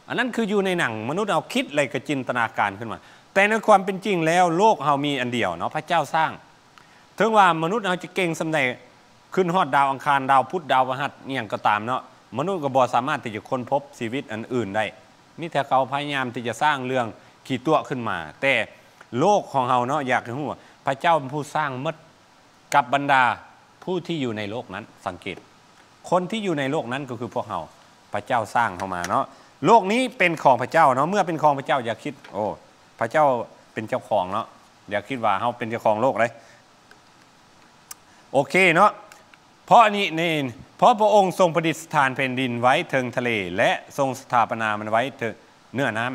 ອັນນັ້ນຄືຢູ່ໃນໜັງ ມະນຸດເຮົາຄິດ ແລະ ກະຈິນຕະນາການຂຶ້ນມາ. ແຕ່ໃນຄວາມເປັນຈິງແລ້ວ ໂລກເຮົາມີອັນດຽວເນາະ ພະເຈົ້າສ້າງ. ເຖິງວ່າມະນຸດເຮົາຈະເກັ່ງສ່ຳໃດ ຂຶ້ນຮອດດາວອັງຄານ ດາວພຸດ ດາວພະຫັດ ອີ່ຫຍັງກໍຕາມເນາະ ມະນຸດກໍບໍ່ສາມາດທີ່ຈະຄົ້ນພົບຊີວິດອັນອື່ນໄດ້. ມີແຕ່ເຂົາພະຍາຍາມທີ່ຈະສ້າງເລື່ອງຂີ້ຕົວະຂຶ້ນມາ. ແຕ່ໂລກຂອງເຮົາເນາະ ຢາກໃຫ້ຮູ້ວ່າພະເຈົ້າເປັນຜູ້ສ້າງໝົດ ກັບບັນດາຜູ້ທີ່ຢູ່ໃນໂລກນັ້ນ. ສັງເກດ ຄົນທີ່ຢູ່ໃນໂລກນັ້ນກໍຄືພວກເຮົາ ພະເຈົ້າສ້າງເຮົາມາເນາະ. ໂລກນີ້ເປັນຂອງພະເຈົ້າເນາະ. ເມື່ອເປັນຂອງພະເຈົ້າ ຢ່າຄິດ ໂອ້ ພະເຈົ້າເປັນເຈົ້າຂອງເນາະ ຢ່າຄິດວ່າເຮົາເປັນເຈົ້າຂອງໂລກເດ້. ໂອເຄເນາະ ເພາະນີ້ ນີ້ ເພາະພະອົງຊົງປະດິດສະຖານແຜ່ນດິນໄວ້ເທິງທະເລ ແລະ ຊົງສະຖາປະນາມັນໄວ້ເທິງເນື້ອນ້ຳ.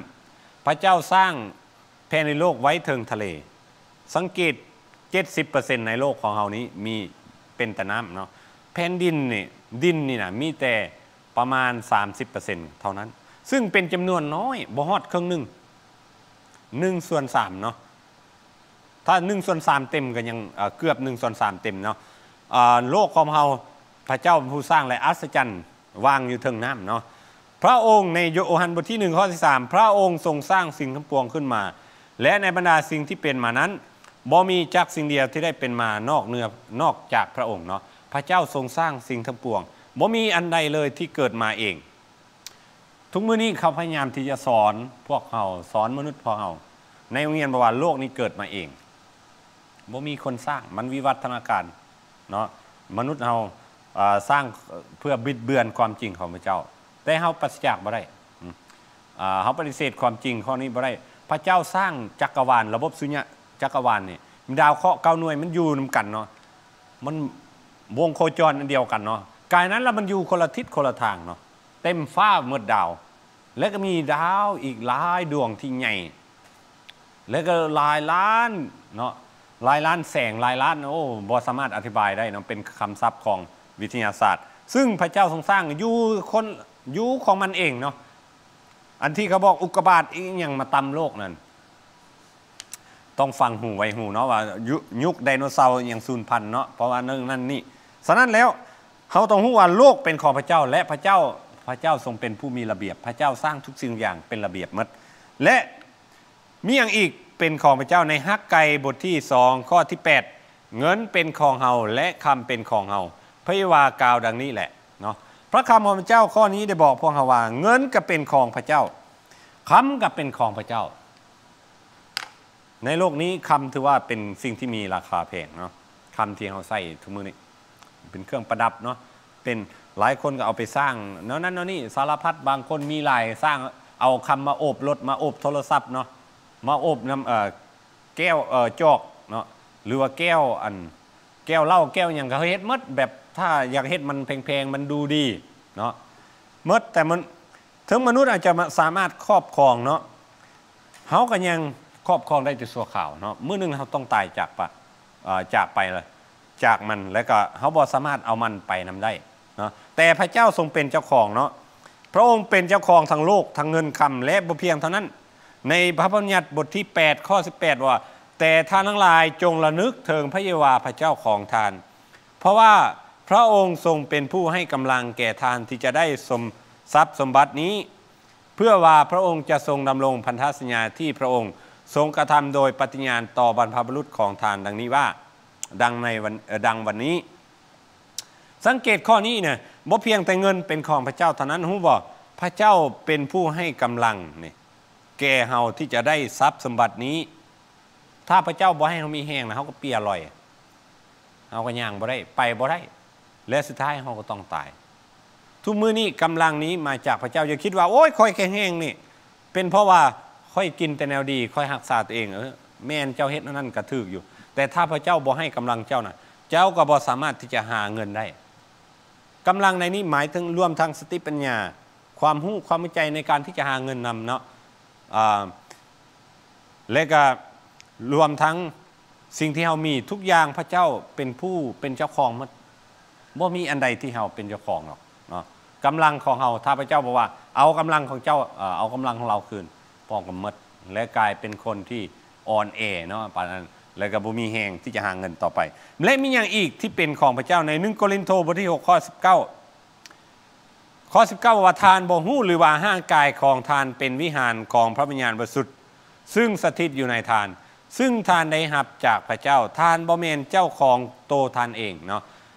ພະເຈົ້າສ້າງ ແຜ່ນດິນໂລກໄວ້ເທິງທະເລ. ສັງເກດ ເຈັດສິບເປີເຊັນໃນໂລກຂອງເຮົານີ້ມີ ເປັນແຕ່ນ້ຳເນາະ. ແຜ່ນດິນນີ້ ດິນນີ້ນະ ມີແຕ່ປະມານສາມສິບເປີເຊັນເທົ່ານັ້ນ ຊຶ່ງເປັນຈຳນວນນ້ອຍ ບໍ່ຮອດເຄິ່ງໜຶ່ງ ໜຶ່ງສ່ວນສາມເນາະ. ຖ້າໜຶ່ງສ່ວນສາມເຕັມກໍຍັງ ເອີ ເກືອບໜຶ່ງສ່ວນສາມເຕັມເນາະ. ເອີ ໂລກຂອງເຮົາ ພະເຈົ້າເປັນຜູ້ສ້າງ ແລະ ອັດສະຈັນ ວາງຢູ່ເທິງນ້ຳເນາະ. ພະອົງ ໃນໂຍຮັນບົດທີໜຶ່ງ ຂໍ້ທີສາມ ພະອົງຊົງສ້າງສິ່ງທັງປວງຂຶ້ນມາ ແລະ ໃນບັນດາສິ່ງທີ່ເປັນມານັ້ນ ບໍ່ມີຈັກສິ່ງດຽວທີ່ໄດ້ເປັນມານອກເໜືອ ນອກຈາກພະອົງເນາະ. ພະເຈົ້າຊົງສ້າງສິ່ງທັງປວງ ບໍ່ມີອັນໃດເລີຍທີ່ເກີດມາເອງ. ທຸກມື້ນີ້ເຂົາພະຍາຍາມທີ່ຈະສອນພວກເຮົາ ສອນມະນຸດພວກເຮົາ ໃນໂຮງຮຽນ ບອກວ່າໂລກນີ້ເກີດມາເອງ. ບໍ່ມີຄົນສ້າງ ມັນວິວັດທະນາການເນາະ. ມະນຸດເຮົາ ເອີ ສ້າງເພື່ອບິດເບືອນຄວາມຈິງຂອງພະເຈົ້າ ແຕ່ເຮົາປາສະຈາກບໍ່ໄດ້. ອາ ເຮົາປະຕິເສດຄວາມຈິງຂໍ້ນີ້ບໍ່ໄດ້. ພະເຈົ້າສ້າງຈັກກະວານ ລະບົບສຸຍະຈັກກະວານນີ້ ມີດາວເຄາະເກົ້າໜ່ວຍ ມັນຢູ່ນຳກັນເນາະ ມັນວົງໂຄຈອນອັນດຽວກັນເນາະ. ກາຍນັ້ນລະມັນຢູ່ຄົນລະທິດຄົນລະທາງເນາະ ເຕັມຟ້າໝົດດາວ ແລະ ກໍມີດາວອີກຫຼາຍດວງທີ່ໃຫຍ່ ແລະກໍຫຼາຍລ້ານເນາະ ຫຼາຍລ້ານແສງ ຫຼາຍລ້ານ ໂອ້ ບໍ່ສາມາດອະທິບາຍໄດ້ເນາະ ເປັນຄຳສັບຂອງວິທະຍາສາດ ຊຶ່ງພະເຈົ້າຊົງສ້າງຢູ່ຄົນ ຢູ່ຂອງມັນເອງເນາະ. ອັນທີ່ເຂົາບອກອຸກກາບາດອີ່ຫຍັງມາຕຳໂລກນັ້ນ ຕ້ອງຟັງຫູໄວ້ຫູເນາະ ວ່າຍຸ ຍຸກໄດໂນເສົາອີ່ຫຍັງສູນພັນເນາະ ເພາະວ່າເລື່ອງນັ້ນນີ້. ສະນັ້ນແລ້ວ ເຮົາຕ້ອງຮູ້ວ່າໂລກເປັນຂອງພະເຈົ້າ ແລະ ພະເຈົ້າ ພະເຈົ້າຊົງເປັນຜູ້ມີລະບຽບ ພະເຈົ້າສ້າງທຸກສິ່ງທຸກຢ່າງເປັນລະບຽບໝົດ ແລະ ມີຫຍັງອີກເປັນຂອງພະເຈົ້າ? ໃນຮັກໄກບົດທີສອງ ຂໍ້ທີແປດ ເງິນເປັນຂອງເຮົາ ແລະ ຄຳເປັນຂອງເຮົາ. ພະເຢໂຮວາກ່າວດັ່ງນີ້ແຫຼະເນາະ. ພະຄຳຂອງພະເຈົ້າຂໍ້ນີ້ໄດ້ບອກພວກເຮົາວ່າ ເງິນກໍເປັນຂອງພະເຈົ້າ ຄຳກໍເປັນຂອງພະເຈົ້າ. ໃນໂລກນີ້ ຄຳຖືວ່າເປັນສິ່ງທີ່ມີລາຄາແພງເນາະ ຄຳທີ່ເຮົາໃຊ້ທຸກມື້ນີ້ ເປັນເຄື່ອງປະດັບເນາະ ເປັນ ຫຼາຍຄົນກໍເອົາໄປສ້າງແນວນັ້ນແນວນີ້ ສາລະພັດ ບາງຄົນມີຫຼາຍ ສ້າງ ເອົາຄຳມາໂອບລົດ ມາໂອບໂທລະສັບເນາະ ມາໂອບນຳ ເອີ ແກ້ວ ເອີ ຈອກເນາະ ຫຼືວ່າແກ້ວ ອັນ ແກ້ວເຫຼົ້າ ແກ້ວຫຍັງ ກໍເຮັດໝົດ ແບບຖ້າຢາກເຮັດມັນແພງໆ ມັນດູດີເນາະ ໝົດ ແຕ່ມັນ ເຖິງມະນຸດອາດຈະສາມາດຄອບຄອງເນາະ ເຮົາກໍຍັງຄອບຄອງໄດ້ແຕ່ຊົ່ວຄາວເນາະ ມື້ໜຶ່ງເຮົາຕ້ອງຕາຍຈາກປະ ເອີ ຈາກໄປລະ ຈາກມັນ ແລ້ວກໍເຮົາບໍ່ສາມາດເອົາມັນໄປນຳໄດ້ເນາະ ແຕ່ພະເຈົ້າຊົງເປັນເຈົ້າຂອງເນາະ. ພຣະອົງເປັນເຈົ້າຂອງທັງໂລກ, ທັງເງິນຄຳ, ແລະ ບໍ່ພຽງເທົ່ານັ້ນ, ໃນພຣະບັນຍັດບົດທີແປດ ຂໍ້ສິບແປດ ວ່າ, ແຕ່ທ່ານທັງຫຼາຍຈົ່ງລະນຶກເຖິງພຣະເຢໂຮວາພຣະເຈົ້າຂອງທ່ານ, ເພາະວ່າພຣະອົງຊົງເປັນຜູ້ໃຫ້ກຳລັງແກ່ທ່ານທີ່ຈະໄດ້ສົມ ຊັບສົມບັດນີ້, ເພື່ອວ່າພຣະອົງຈະຊົງດຳລົງພັນທະສັນຍາທີ່ພຣະອົງຊົງກະທຳໂດຍປະຕິຍານຕໍ່ບັນພະບຸລຸດຂອງທ່ານ ດັ່ງນີ້ວ່າ, ດັ່ງໃນວັນ ເອີ ດັ່ງວັນນີ້. ສັງເກດຂໍ້ນີ້ນະ, ບໍ່ພຽງແຕ່ເງິນເປັນຂອງພຣະເຈົ້າເທົ່ານັ້ນ, ຮູ້ບໍ່? ພຣະເຈົ້າເປັນຜູ້ໃຫ້ກຳລັງນີ້ ແກ່ເຮົາທີ່ຈະໄດ້ຊັບສົມບັດນີ້. ຖ້າພຣະເຈົ້າບໍ່ໃຫ້ເຮົາມີແຮງນະ, ເຮົາກໍເປ່ຍລ່ອຍ, ເຮົາກໍຍ່າງບໍ່ໄດ້, ໄປບໍ່ໄດ້, ແລະ ສຸດທ້າຍເຮົາກໍຕ້ອງຕາຍ. ທຸກມື້ນີ້ກຳລັງນີ້ມາຈາກພຣະເຈົ້າ. ຢ່າຄິດວ່າ, ໂອ້ຍ, ຂ້ອຍແຂງແຮງນີ້ ເປັນເພາະວ່າຂ້ອຍກິນແຕ່ແນວດີ, ຂ້ອຍຮັກສາຕົວເອງ. ເອີ ແມ່ນ, ເຈົ້າເຮັດອັນນັ້ນກໍຖືກຢູ່, ແຕ່ຖ້າພຣະເຈົ້າບໍ່ໃຫ້ກຳລັງເຈົ້ານະ, ເຈົ້າກໍບໍ່ສາມາດທີ່ຈະຫາເງິນໄດ້. ກຳລັງໃນນີ້ໝາຍເຖິງລວມທັງສະຕິປັນຍາ, ຄວາມຮູ້, ຄວາມເຂົ້າໃຈໃນການທີ່ຈະຫາເງິນນຳເນາະ, ອາ ແລະ ກໍລວມທັງສິ່ງທີ່ເຮົາມີ, ທຸກຢ່າງພຣະເຈົ້າເປັນຜູ້ເປັນເຈົ້າຂອງໝົດ. ບໍ່ມີອັນໃດທີ່ເຮົາເປັນເຈົ້າຂອງດອກເນາະ. ກຳລັງຂອງເຮົາ, ຖ້າພຣະເຈົ້າບອກວ່າ, ເອົາກຳລັງຂອງເຈົ້າ, ເອີ ເອົາກຳລັງຂອງລາວຄືນ, ພວກເຮົາກໍໝົດ ແລະ ກາຍເປັນຄົນທີ່ອ່ອນແອເນາະ, ປານນັ້ນ, ແລະ ກໍບໍ່ມີແຮງທີ່ຈະຫາເງິນຕໍ່ໄປ. ແລະ ມີຫຍັງອີກທີ່ເປັນຂອງພຣະເຈົ້າ? ໃນໜຶ່ງໂກລິນໂທ ບົດທີຫົກ ຂໍ້ສິບເກົ້າ ຂໍ້ສິບເກົ້າ ວ່າ, ທ່ານບໍ່ຮູ້ຫຼືວ່າຮ່າງກາຍຂອງທ່ານເປັນວິຫານຂອງພຣະວິນຍານບໍລິສຸດ ຊຶ່ງສະຖິດຢູ່ໃນທ່ານ, ຊຶ່ງທ່ານໄດ້ຮັບຈາກພຣະເຈົ້າ, ທ່ານບໍ່ແມ່ນເຈົ້າຂອງໂຕທ່ານເອງເນາະ.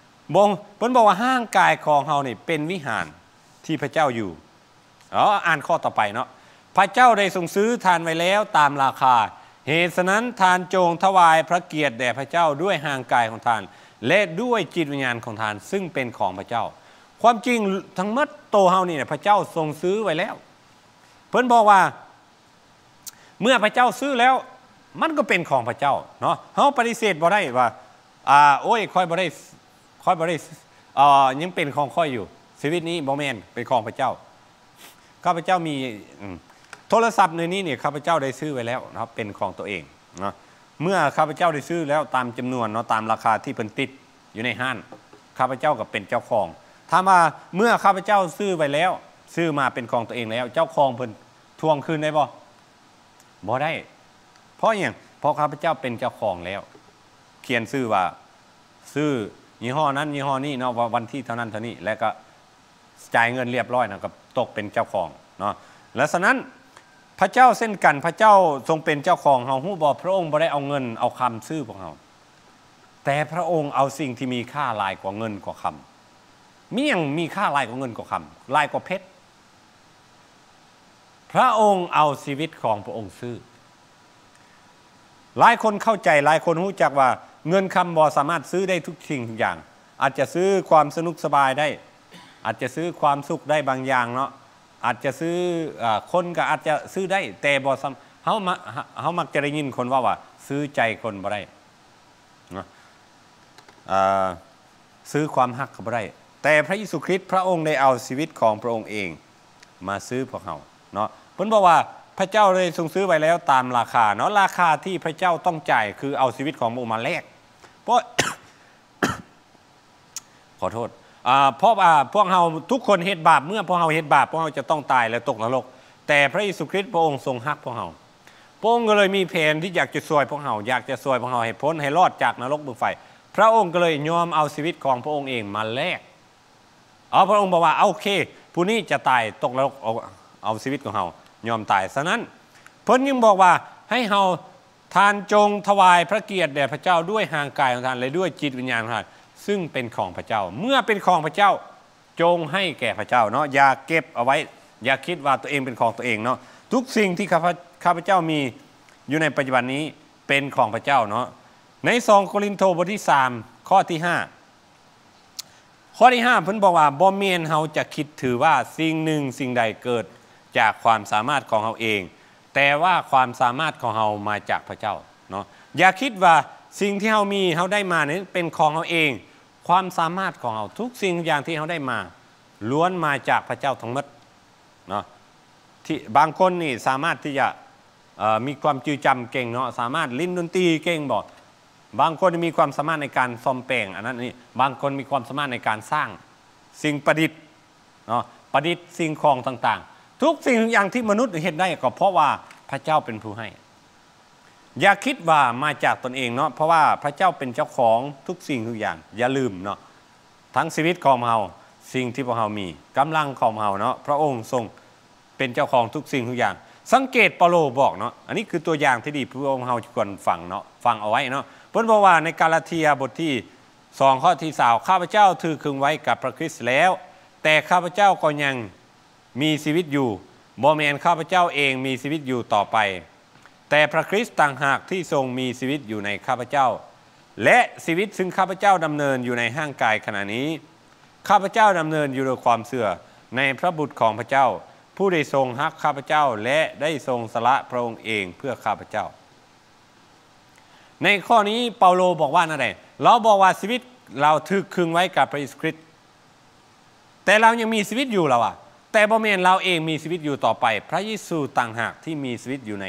ບໍ່, ເພິ່ນບອກວ່າຮ່າງກາຍຂອງເຮົານີ້ເປັນວິຫານທີ່ພຣະເຈົ້າຢູ່. ເອົາ, ອ່ານຂໍ້ຕໍ່ໄປເນາະ. ພຣະເຈົ້າໄດ້ຊົງຊື້ທ່ານໄວ້ແລ້ວຕາມລາຄາ, ເຫດສະນັ້ນ, ທ່ານຈົ່ງຖວາຍພຣະກຽດແດ່ພຣະເຈົ້າດ້ວຍຮ່າງກາຍຂອງທ່ານ ແລະ ດ້ວຍຈິດວິນຍານຂອງທ່ານ, ຊຶ່ງເປັນຂອງພຣະເຈົ້າ. ຄວາມຈິງທັງໝົດໂຕເຮົານີ້ນະ ພຣະເຈົ້າຊົງຊື້ໄວ້ແລ້ວ. ເພິ່ນບອກວ່າ ເມື່ອພຣະເຈົ້າຊື້ແລ້ວ, ມັນກໍເປັນຂອງພຣະເຈົ້າເນາະ. ເຮົາປະຕິເສດບໍ່ໄດ້ວ່າ, ອາ, ໂອ້ຍ, ຂ້ອຍບໍ່ໄດ້, ຂ້ອຍບໍ່ໄດ້, ເອີ, ຍັງເປັນຂອງຂ້ອຍຢູ່. ຊີວິດນີ້ບໍ່ແມ່ນ, ເປັນຂອງພຣະເຈົ້າ. ຂ້າພະເຈົ້າມີ, ອືມ, ໂທລະສັບໃນນີ້ນີ້, ຂ້າພະເຈົ້າໄດ້ຊື້ໄວ້ແລ້ວເນາະ, ເປັນຂອງຕົວເອງເນາະ. ເມື່ອຂ້າພະເຈົ້າໄດ້ຊື້ແລ້ວຕາມຈຳນວນເນາະ, ຕາມລາຄາທີ່ເພິ່ນຕິດຢູ່ໃນຮ້ານ, ຂ້າພະເຈົ້າກໍເປັນເຈົ້າຂອງ. ຖາມວ່າເມື່ອຂ້າພະເຈົ້າຊື້ໄວ້ແລ້ວ, ຊື້ມາເປັນຂອງຕົວເອງແລ້ວ, ເຈົ້າຂອງເພິ່ນທວງຄືນໄດ້ບໍ່? ບໍ່ໄດ້. ເພາະຫຍັງ? ເພາະຂ້າພະເຈົ້າເປັນເຈົ້າຂອງແລ້ວ. ຂຽນຊື່ວ່າ ຊື້ຍີ່ຫໍ້ນັ້ນຍີ່ຫໍ້ນີ້ເນາະ, ວ່າວັນທີເທົ່ານັ້ນເທົ່ານີ້, ແລ້ວກໍຈ່າຍເງິນລຽບຮ້ອຍນະ, ກໍຕົກເປັນເຈົ້າຂອງເນາະ. ແລະ ສະນັ້ນ ພະເຈົ້າເຊັ່ນກັນ, ພະເຈົ້າຊົງເປັນເຈົ້າຂອງເຮົາ. ຮູ້ບໍ່? ພະອົງບໍ່ໄດ້ເອົາເງິນເອົາຄຳຊື້ພວກເຮົາ, ແຕ່ພະອົງເອົາສິ່ງທີ່ມີຄ່າຫຼາຍກວ່າເງິນກວ່າຄຳ. ມີຫຍັງມີຄ່າຫຼາຍກວ່າເງິນກວ່າຄຳ? ຫຼາຍກວ່າເພັດ. ພະອົງເອົາຊີວິດຂອງພະອົງຊື້. ຫຼາຍຄົນເຂົ້າໃຈ, ຫຼາຍຄົນຮູ້ຈັກວ່າເງິນຄຳບໍ່ສາມາດຊື້ໄດ້ທຸກສິ່ງທຸກຢ່າງ. ອາດຈະຊື້ຄວາມສະໜຸກສະບາຍໄດ້, ອາດຈະຊື້ຄວາມສຸກໄດ້ບາງຢ່າງເນາະ, ອາດຈະຊື້, ເອີ, ຄົນກໍອາດຈະຊື້ໄດ້, ແຕ່ບໍ່ສາມ-, ເຮົາມະ-, ເຮົາມັກຈະໄດ້ຍິນຄົນເວົ້າວ່າ ຊື້ໃຈຄົນບໍ່ໄດ້ເນາະ. ເອີ, ຊື້ຄວາມຮັກກໍບໍ່ໄດ້. ແຕ່ພະເຢຊູຄຣິດ ພະອົງໄດ້ເອົາຊີວິດຂອງພະອົງເອງມາຊື້ພວກເຮົາເນາະ. ເພິ່ນບອກວ່າ ພະເຈົ້າໄດ້ຊົງຊື້ໄວ້ແລ້ວຕາມລາຄາເນາະ, ລາຄາທີ່ພະເຈົ້າຕ້ອງຈ່າຍ ຄືເອົາຊີວິດຂອງພະອົງມາແລກ. ເພາະ ຂໍໂທດ, ອາ, ເພາະວ່າພວກເຮົາທຸກຄົນເຮັດບາບ, ເມື່ອພວກເຮົາເຮັດບາບ, ພວກເຮົາຈະຕ້ອງຕາຍ ແລະ ຕົກນະລົກ. ແຕ່ພະເຢຊູຄຣິດ ພະອົງຊົງຮັກພວກເຮົາ. ພະອົງກໍເລີຍມີແຜນທີ່ຢາກຈະຊ່ວຍພວກເຮົາ, ຢາກຈະຊ່ວຍພວກເຮົາໃຫ້ພົ້ນ, ໃຫ້ລອດຈາກນະລົກເບິ່ງໄຟ. ພະອົງກໍເລີຍຍອມເອົາຊີວິດຂອງພະອົງເອງມາແລກ. ເອົາ, ພະອົງບອກວ່າ, ໂອເຄ, ຜູ້ນີ້ຈະຕາຍ, ຕົກນະລົກ, ເອົາ, ເອົາຊີວິດຂອງເຮົາ, ຍອມຕາຍ. ສະນັ້ນ, ເພິ່ນຍັງບອກວ່າ, ໃຫ້ເຮົາ, ທ່ານຈົ່ງຖວາຍພະກຽດແດ່ພະເຈົ້າດ້ວຍຮ່າງກາຍຂອງທ່ານ ແລະ ດ້ວຍຈິດວິນຍານຂອງທ່ານ, ຊຶ່ງເປັນຂອງພະເຈົ້າ. ເມື່ອເປັນຂອງພະເຈົ້າ, ຈົ່ງໃຫ້ແກ່ພະເຈົ້າເນາະ, ຢ່າເກັບເອົາໄວ້, ຢ່າຄິດວ່າຕົວເອງເປັນຂອງຕົວເອງເນາະ. ທຸກສິ່ງທີ່ຂ້າພະ, ຂ້າພະເຈົ້າມີຢູ່ໃນປັດຈຸບັນນີ້ເປັນຂອງພະເຈົ້າເນາະ. ໃນສອງໂກລິນໂທ ບົດທີສາມ ຂໍ້ທີຫ້າ, ຂໍ້ທີຫ້າ ເພິ່ນບອກວ່າ, ບໍ່ແມ່ນເຮົາຈະຄິດຖືວ່າສິ່ງໜຶ່ງສິ່ງໃດເກີດຈາກຄວາມສາມາດຂອງເຮົາເອງ, ແຕ່ວ່າຄວາມສາມາດຂອງເຮົາມາຈາກພະເຈົ້າເນາະ. ຢ່າຄິດວ່າສິ່ງທີ່ເຮົາມີ, ເຮົາໄດ້ມານີ້ເປັນຂອງເຮົາເອງ. ຄວາມສາມາດຂອງເຮົາ, ທຸກສິ່ງທຸກຢ່າງທີ່ເຮົາໄດ້ມາ, ລ້ວນມາຈາກພະເຈົ້າທັງໝົດເນາະ. ທີ່ ບາງຄົນນີ້ສາມາດທີ່ຈະ, ເອີ, ມີຄວາມຈື່ຈຳເກັ່ງເນາະ, ສາມາດຫຼິ້ນດົນຕີເກັ່ງບໍ? ບາງຄົນມີຄວາມສາມາດໃນການສ້ອມແປງອັນນັ້ນນີ້, ບາງຄົນມີຄວາມສາມາດໃນການສ້າງສິ່ງປະດິດເນາະ, ປະດິດສິ່ງຂອງຕ່າງໆ. ທຸກສິ່ງທຸກຢ່າງທີ່ມະນຸດເຮັດໄດ້ ກໍເພາະວ່າພະເຈົ້າເປັນຜູ້ໃຫ້. ຢ່າຄິດວ່າມາຈາກຕົນເອງເນາະ, ເພາະວ່າພະເຈົ້າເປັນເຈົ້າຂອງທຸກສິ່ງທຸກຢ່າງ. ຢ່າລືມເນາະ, ທັງຊີວິດຂອງເຮົາ, ສິ່ງທີ່ພວກເຮົາມີ, ກຳລັງຂອງເຮົາເນາະ, ພະອົງຊົງເປັນເຈົ້າຂອງທຸກສິ່ງທຸກຢ່າງ. ສັງເກດເປາໂລບອກເນາະ, ອັນນີ້ຄືຕົວຢ່າງທີ່ດີ ພວກເຮົາຄວນຟັງເນາະ, ຟັງເອົາໄວ້ເນາະ. ເພິ່ນບອກວ່າໃນກາລາເທຍບົດທີສອງ ຂໍ້ທີຊາວ ຂ້າพเจ้าถูกขึงไว้กับพระคริสต์แล้ว แต่ข้าพเจ้าก็ยังมีชีวิตอยู่ บ่แม่นข้าพเจ้าเองมีชีวิตอยู่ต่อไป แต่พระคริสต์ต่างหากที่ทรงมีชีวิตอยู่ในข้าพเจ้า และชีวิตซึ่งข้าพเจ้าดำเนินอยู่ในร่างกายขณะนี้ ข้าพเจ้าดำเนินอยู่โดยความเชื่อในพระบุตรของพระเจ้า ผู้ได้ทรงฮักข้าพเจ้า และได้ทรงสละพระองค์เองเพื่อข้าพเจ้า. ໃນຂໍ້ນີ້ເປົາໂລບອກວ່າແນວໃດ? ລາວບອກວ່າຊີວິດລາວຖືກຂຶງໄວ້ກັບພະເຢຊູຄຣິດ ແຕ່ລາວຍັງມີຊີວິດຢູ່ ລາວວ່າ, ແຕ່ບໍ່ແມ່ນລາວເອງມີຊີວິດຢູ່ຕໍ່ໄປ, ພະເຢຊູຕ່າງຫາກທີ່ມີຊີວິດຢູ່ໃນ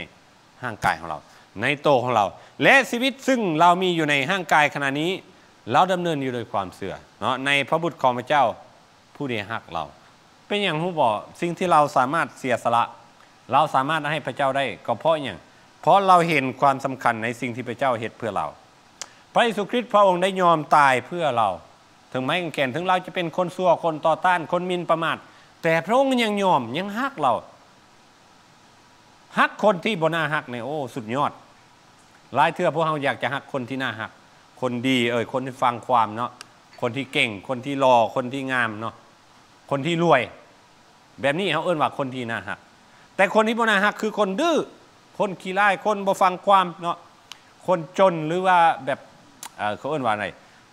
ຮ່າງກາຍຂອງລາວ, ໃນໂຕຂອງລາວ, ແລະ ຊີວິດຊຶ່ງລາວມີຢູ່ໃນຮ່າງກາຍຂະນະນີ້ ລາວດຳເນີນຢູ່ໂດຍຄວາມເຊື່ອເນາະ ໃນພະບຸດຂອງພະເຈົ້າ ຜູ້ທີ່ຮັກລາວ. ເປັນຫຍັງຮູ້ບໍ່? ສິ່ງທີ່ລາວສາມາດເສຍສະຫຼະ, ລາວສາມາດໃຫ້ພະເຈົ້າໄດ້ ກໍເພາະຫຍັງ? ເພາະລາວເຫັນຄວາມສຳຄັນໃນສິ່ງທີ່ພະເຈົ້າເຮັດເພື່ອລາວ. ພະເຢຊູຄຣິດພະອົງໄດ້ຍອມຕາຍເພື່ອລາວ ເຖິງໄມ້ກາງແຂນ, ເຖິງລາວຈະເປັນຄົນຊົ່ວ, ຄົນຕໍ່ຕ້ານ, ຄົນໝິ່ນປະໝາດ, ແຕ່ພະອົງຍັງຍອມ, ຍັງຮັກລາວ. ຮັກຄົນທີ່ບໍ່ໜ້າຮັກນີ້ ໂອ້ ສຸດຍອດ. ຫຼາຍເທື່ອພວກເຮົາຢາກຈະຮັກຄົນທີ່ໜ້າຮັກ, ຄົນດີ, ເອີຍ, ຄົນທີ່ຟັງຄວາມເນາະ, ຄົນທີ່ເກັ່ງ, ຄົນທີ່ຫຼໍ່, ຄົນທີ່ງາມເນາະ, ຄົນທີ່ລວຍ. ແບບນີ້ເຮົາເອີ້ນວ່າຄົນທີ່ໜ້າຮັກ. ແຕ່ຄົນທີ່ບໍ່ໜ້າຮັກຄືຄົນດື້, ຄົນຂີ້ລ້າຍ, ຄົນບໍ່ຟັງຄວາມເນາະ, ຄົນຈົນ ຫຼືວ່າແບບ ເອີ ເຂົາເອີ້ນວ່າໃດ?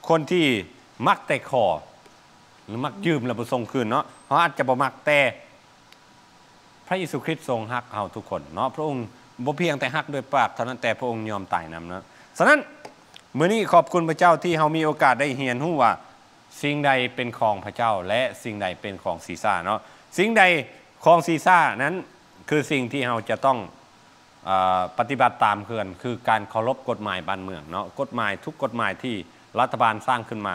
ຄົນທີ່ມັກແຕ່ຂໍ ຫຼືມັກຢືມແລ້ວບໍ່ສົ່ງຄືນເນາະ. ເຮົາອາດຈະບໍ່ມັກ, ແຕ່ ພະເຢຊູຄຣິດຊົງຮັກເຮົາທຸກຄົນເນາະ. ພະອົງບໍ່ພຽງແຕ່ຮັກດ້ວຍປາກເທົ່ານັ້ນ, ແຕ່ພະອົງຍອມຕາຍນຳເນາະ. ສະນັ້ນ ມື້ນີ້ຂອບຄຸນພະເຈົ້າທີ່ເຮົາມີໂອກາດໄດ້ຮຽນຮູ້ວ່າ ສິ່ງໃດເປັນຂອງພະເຈົ້າ ແລະ ສິ່ງໃດເປັນຂອງຊີຊາເນາະ. ສິ່ງໃດຂອງຊີຊານັ້ນ ຄືສິ່ງທີ່ເຮົາຈະຕ້ອງ ເອີ ປະຕິບັດຕາມເພື່ອນ ຄືການເຄົາລົບກົດໝາຍບ້ານເມືອງເນາະ. ກົດໝາຍ ທຸກກົດໝາຍທີ່ລັດຖະບານສ້າງຂຶ້ນມາ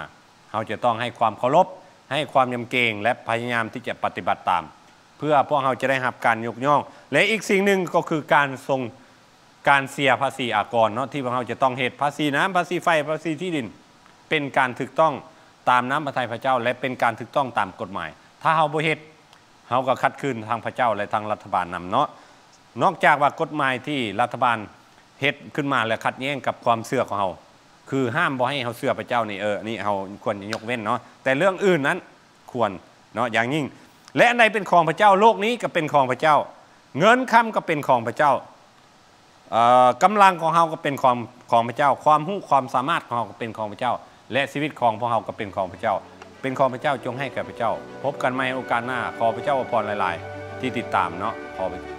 ເຮົາຈະຕ້ອງໃຫ້ຄວາມເຄົາລົບ, ໃຫ້ຄວາມຍຳເກງ ແລະ ພະຍາຍາມທີ່ຈະປະຕິບັດຕາມ ເພື່ອພວກເຮົາຈະໄດ້ຮັບການຍົກຍ້ອງ. ແລະ ອີກສິ່ງໜຶ່ງກໍຄືການສົ່ງ ການເສຍພາສີອາກອນເນາະ ທີ່ພວກເຮົາຈະຕ້ອງເຮັດ, ພາສີນ້ຳ, ພາສີໄຟ, ພາສີທີ່ດິນ, ເປັນການຖືກຕ້ອງຕາມນ້ຳພະໄທພະເຈົ້າ ແລະ ເປັນການຖືກຕ້ອງຕາມກົດໝາຍ. ຖ້າເຮົາບໍ່ເຮັດ, ເຮົາກໍຂັດຂືນທາງພະເຈົ້າ ແລະ ທາງລັດຖະບານນຳເນາະ. ນອກຈາກວ່າກົດໝາຍທີ່ລັດຖະບານເຮັດຂຶ້ນມາ ແລະ ຂັດແຍ້ງກັບຄວາມເຊື່ອຂອງເຮົາ, ຄືຫ້າມບໍ່ໃຫ້ເຮົາເຊື່ອພະເຈົ້ານີ້, ເອີ ນີ້ເຮົາຄວນຈະຍົກເວັ້ນເນາະ, ແຕ່ເລື່ອງອື່ນນັ້ນຄວນເນາະ ຢ່າງຍິ່ງ. ແລະ ອັນໃດເປັນຂອງພະເຈົ້າ, ໂລກນີ້ກໍເປັນຂອງພະເຈົ້າ, ເງິນຄຳກໍເປັນຂອງພະເຈົ້າ, ເອີ ກຳລັງຂອງເຮົາກໍເປັນຂອງ ຂອງພະເຈົ້າ, ຄວາມຮູ້ຄວາມສາມາດຂອງເຮົາກໍເປັນຂອງພະເຈົ້າ ແລະ ຊີວິດຂອງພວກເຮົາກໍເປັນຂອງພະເຈົ້າ, ເປັນຂອງພະເຈົ້າ, ຈົ່ງໃຫ້ແກ່ພະເຈົ້າ. ພົບກັນໃໝ່ໂອກາດໜ້າ. ຂໍພະເຈົ້າອວຍພອນຫຼາຍໆທີ່ຕິດຕາມເນາະ. ຂໍ